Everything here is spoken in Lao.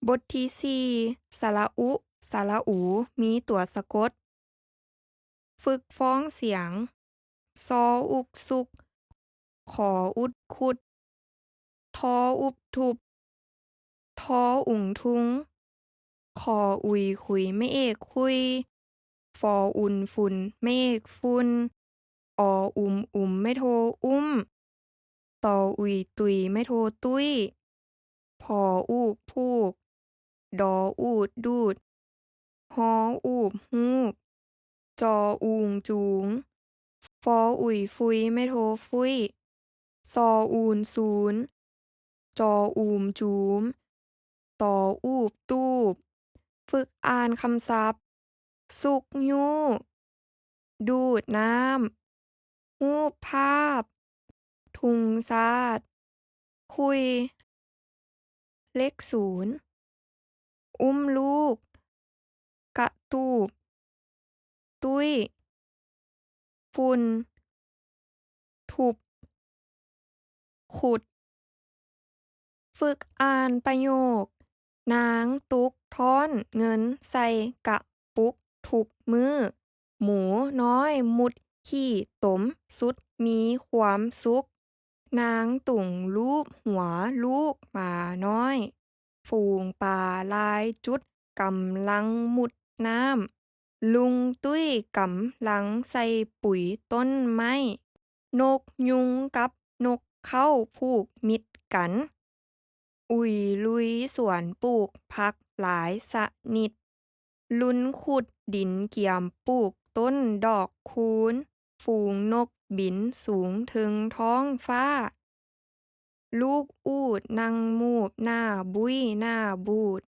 ບົດທີສີ່ ສະຫຼະອຸ ສະຫຼະອູ ມີຕົວສະກົດ. ຝຶກຟ້ອງສຽງ ຊໍອຸກສຸກ ຂໍອຸດຂຸດ ທໍອຸບທຸບ ທໍອຸງທຸງ ຂໍອຸຍຂຸຍ ໄມ້ເອກຄຸຍ ຟໍອຸນຟຸນ ໄມ້ເອກຟຸນ ອໍອຸມອຸມ ໄມ້ໂທອຸ້ມ ຕໍອຸຍຕຸຍ ໄມ້ໂທຕຸ້ຍ ພໍອູກຜູກ ດໍອູດດູດ ຮໍອູບຮູບ ຈໍອູງຈູງ ຟໍອຸຍຟຸຍ ໄມ້ໂທຟຸຍ ຊໍອູນຊູນ ຈໍອູມຈູມ ຕໍອູບຕູບ. ຝຶກອ່ານຄຳສັບ ຊຸກຍູ້ ດູດນ້ຳ ຮູບພາບ ທຸງຊາດ ຄຸຍ ເລກສູນ ອຸ້ມລູກ ກະຕູບ ຕຸ້ຍ ຝຸ່ນ ທຸບ ຂຸດ. ຝຶກອ່ານປະໂຫຍກ ນາງຕຸກທ້ອນເງິນໃສ່ກະປຸກທຸກມື້. ໝູນ້ອຍມຸດຂີ້ຕົມສຸດມີຄວາມສຸກ. ນາງຕຸງລູບຫົວລູກໝານ້ອຍ. ຝູງປາຫຼາຍຈຸດກຳລັງມຸດນ້ຳ. ລຸງຕຸ້ຍກຳລັງໃສ່ປຸຍຕົ້ນໄມ້. ນົກຍຸງກັບນົກເຄົ້າຜູກມິດກັນ. ອຸຍລຸຍສວນປູກຜັກຫຼາຍຊະນິດ. ລຸນຂຸດດິນກຽມປູກຕົ້ນດອກຄູນ. ຝູງນົກບິນສູງເທິງທ້ອງຟ້າ. ລູກອູດນັ່ງມູບໜ້າບຸ້ຍໜ້າບູດ.